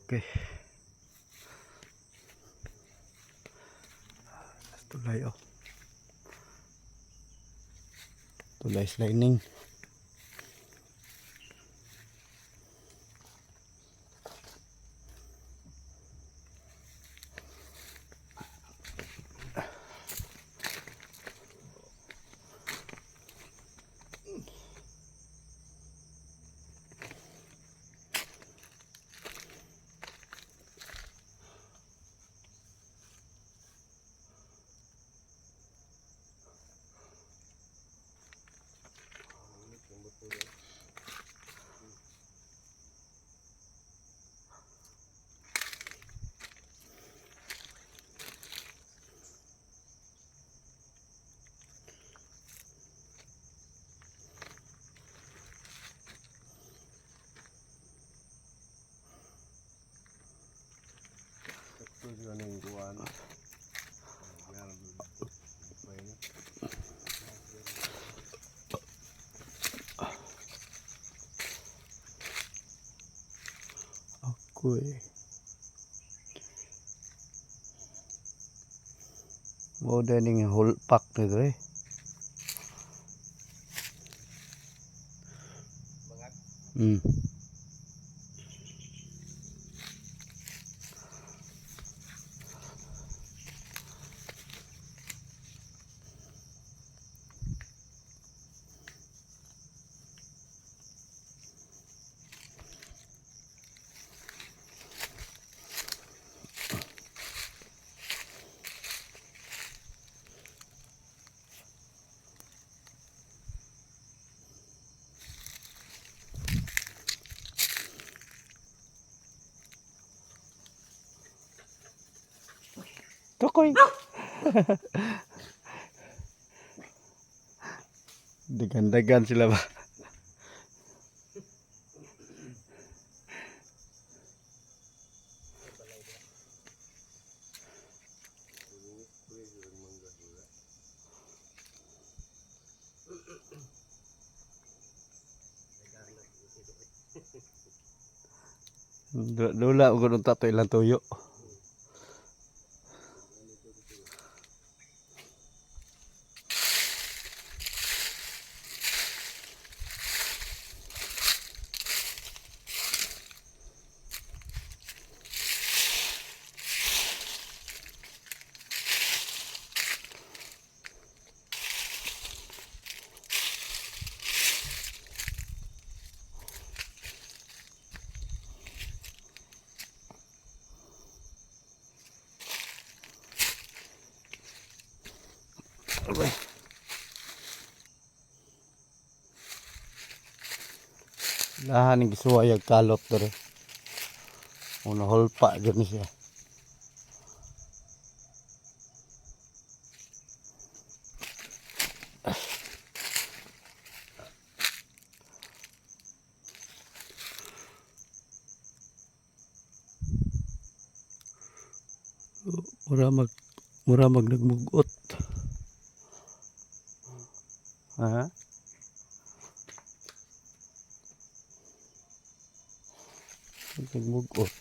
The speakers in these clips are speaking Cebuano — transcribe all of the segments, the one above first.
Okay. Tulay oh. Tulay sliding. Sakto siya ng kuwan. Ako eh. Mo dining whole pack nito eh. Tukoy. Dagan-dagan sila ba? Dula og unta to ilang tuyo. Aray. Lahan ng gisuway ang kalot dere. Una holpa jud ni siya. Mura mag nagmugot. Ha? Nagmugot.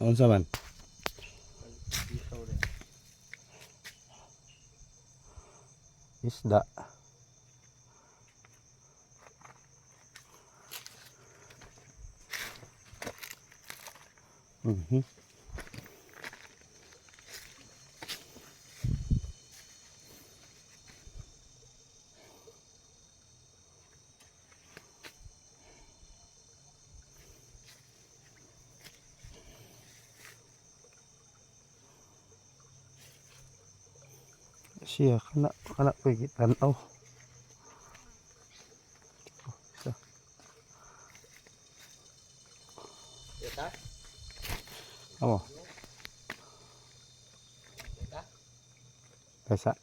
Unsa man? Isda. Siya kana kana ko'y gitanaw. Oh, isa. Kita? Amo. Kita? Kasa.